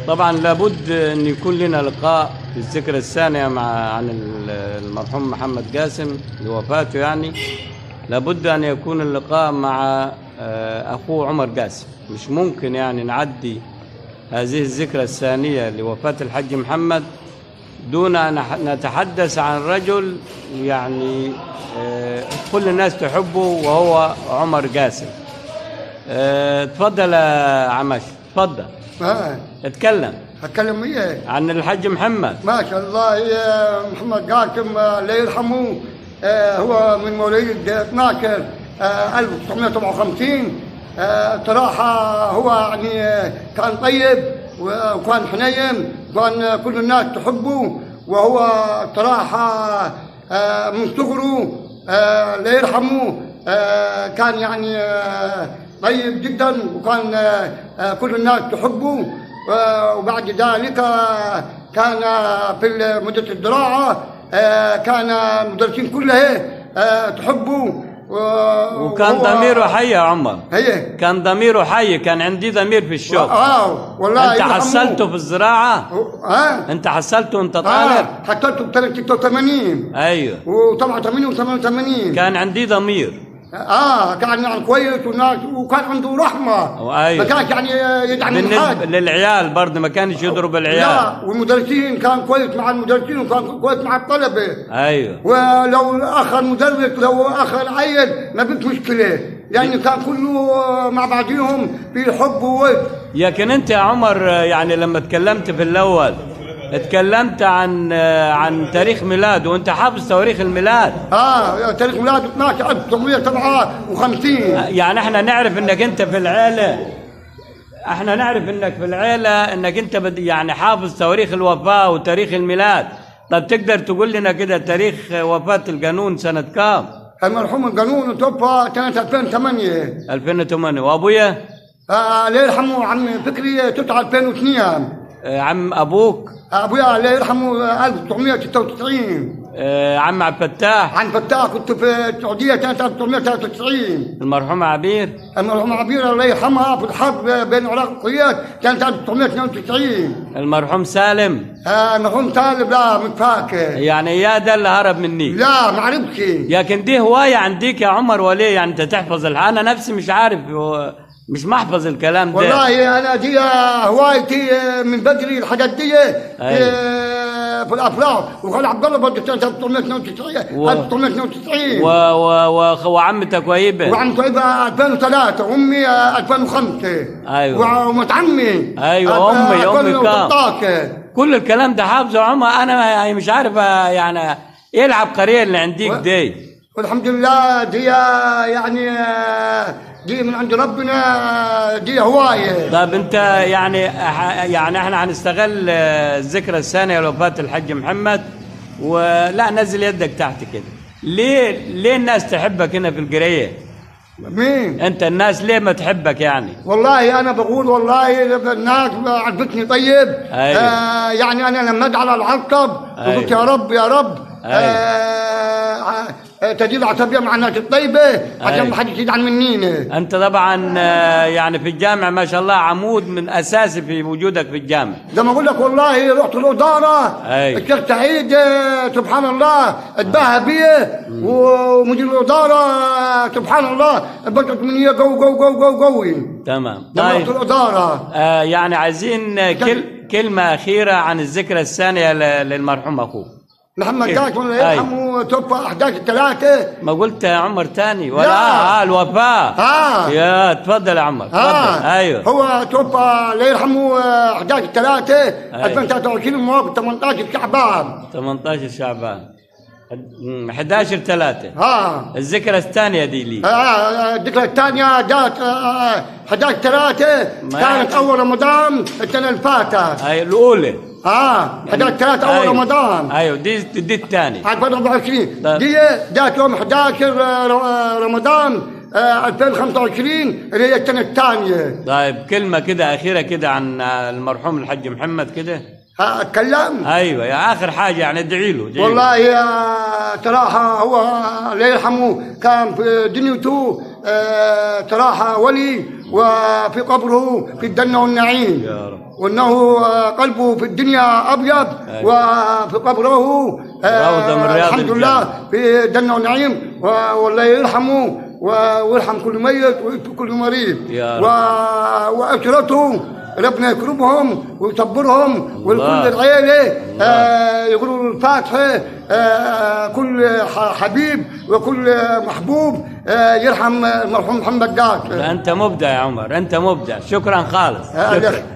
طبعا لابد ان يكون لنا لقاء في الذكرى الثانية عن المرحوم محمد قاسم لوفاته، يعني لابد ان يكون اللقاء مع اخوه عمر قاسم. مش ممكن يعني نعدي هذه الذكرى الثانية لوفاة الحاج محمد دون ان نتحدث عن رجل يعني كل الناس تحبه، وهو عمر قاسم. اتفضل يا عمش، اتفضل. اتكلم. اتكلم ايه؟ عن الحاج محمد. ما شاء الله، يا محمد قاسم الله يرحمه، هو من مواليد 12 1957. صراحة هو يعني كان طيب وكان حنين، وكان كل الناس تحبه، وهو صراحة من صغره الله يرحمه كان يعني طيب جدا، وكان كل الناس تحبه. وبعد ذلك كان في مدة الزراعة كان المدرسين كلها تحبه، وكان ضميره حي يا عمر. هي كان ضميره حي، كان عندي ضمير في الشغل. والله انت حصلته في الزراعة؟ انت حصلته وانت طالب؟ حصلته بسنة 86. ايوه، و87 و88 كان عندي ضمير. كان يعني كويس والناس، وكان عنده رحمه. ايوه، ما كانش يعني يدعم بالنسبة للعيال برضه ما كانش يضرب العيال. لا، والمدرسين كان كويس مع المدرسين، وكان كويس مع الطلبة. ايوه، ولو اخر مدرس لو اخر عيل ما فيش مشكلة، لان كان كله مع بعضهم في حب وود. لكن انت يا عمر يعني لما تكلمت في الاول اتكلمت عن تاريخ ميلاده، وانت حافظ تواريخ الميلاد. تاريخ ميلاده 12 1957. يعني احنا نعرف انك انت في العيلة، احنا نعرف انك في العيلة انك انت يعني حافظ تواريخ الوفاة وتاريخ الميلاد. طب تقدر تقول لنا كده تاريخ وفاه القانون سنة كام؟ المرحوم القانون توفى سنة 2008. 2008. وابويا؟ الله يرحمه عم فكري 9 2002. عم ابوك؟ ابويا الله يرحمه 1996. عم عبد الفتاح؟ عم فتاح كنت في السعودية سنة 1993. المرحوم عبير؟ المرحوم عبير الله يرحمها في الحرب بين العراق والكويت سنة 1992. المرحوم سالم؟ المرحوم سالم لا مش فاكر. يعني يا ده اللي هرب مني؟ لا ما عرفتش. لكن دي هواية عندك يا عمر وليه يعني انت تحفظ؟ انا نفسي مش عارف، مش محفظ الكلام ده. والله انا دي هوايتي من بدري الحاجات دي. أيوة. في الافراح، وخال عبد الله برضه سنة 1992. 1992. وعمتك وهيبة؟ وعمتي وهيبة 2003، وامي 2005. ايوه، ومت عمي. ايوه، امي كام؟ كل الكلام ده حافظه يا عمر. انا مش عارف يعني ايه العبقرية اللي عنديك دي. والحمد لله دي يعني دي من عند ربنا، دي هواية. طب انت يعني احنا هنستغل الذكرى الثانية لوفاة الحاج محمد، ولا نزل يدك تحت كده. ليه الناس تحبك هنا في القرية؟ مين؟ انت الناس ليه ما تحبك يعني؟ والله انا بقول والله الناس عجبتني طيب. أيوة. يعني انا لما ادعي على العقب وقلت يا رب يا رب. أيوة. تدير العصبية مع الناس الطيبة عشان ما حدش يزعل منينا. انت طبعا يعني في الجامع ما شاء الله عمود من اساسي في وجودك في الجامع. زي ما اقول لك والله رحت الادارة. أيوة. الشيخ سعيد سبحان الله اتباهى بيه، ومدير الادارة سبحان الله انبسط مني جو جو جو جو قوي. تمام. طيب رحت الادارة. يعني عايزين كلمة اخيرة عن الذكرى الثانية للمرحوم اخوه محمد قاسم الله يرحمه، توفى 11/3. ما قلت يا عمر تاني ولا؟ الوفاة. يا اتفضل يا عمر. اتفضل. ايوه، هو توفى الله يرحمه 11/3 2023 موافق 18 شعبان. 18 شعبان 11/3. الذكرى الثانية دي لي. الذكرى الثانية جات 11/3، كانت أول رمضان السنة اللي فاتت. ايوه الأولى. 11/3 أول رمضان. ايوه دي الثانية 2024. دي جات يوم 11 رمضان 2025 اللي هي السنة الثانية. طيب كلمة كده أخيرة كده عن المرحوم الحاج محمد كده. اتكلم؟ ايوه، يا اخر حاجة يعني ادعي له. والله يا صراحة هو الله يرحمه كان في دنيته صراحة ولي، وفي قبره في الجنة والنعيم. يا رب. وانه قلبه في الدنيا ابيض. أيوة. وفي قبره روضة من رياض الحمد الجنة. لله في الجنة والنعيم، والله يرحمه ويرحم كل ميت ويشفي كل مريض. يا رب. وأسرته ربنا يكرمهم ويصبرهم، ولكل العيلة يقولوا الفاتحة، كل حبيب وكل محبوب، يرحم المرحوم محمد قاسم. أنت مبدع يا عمر، أنت مبدع. شكرا خالص. شكرا.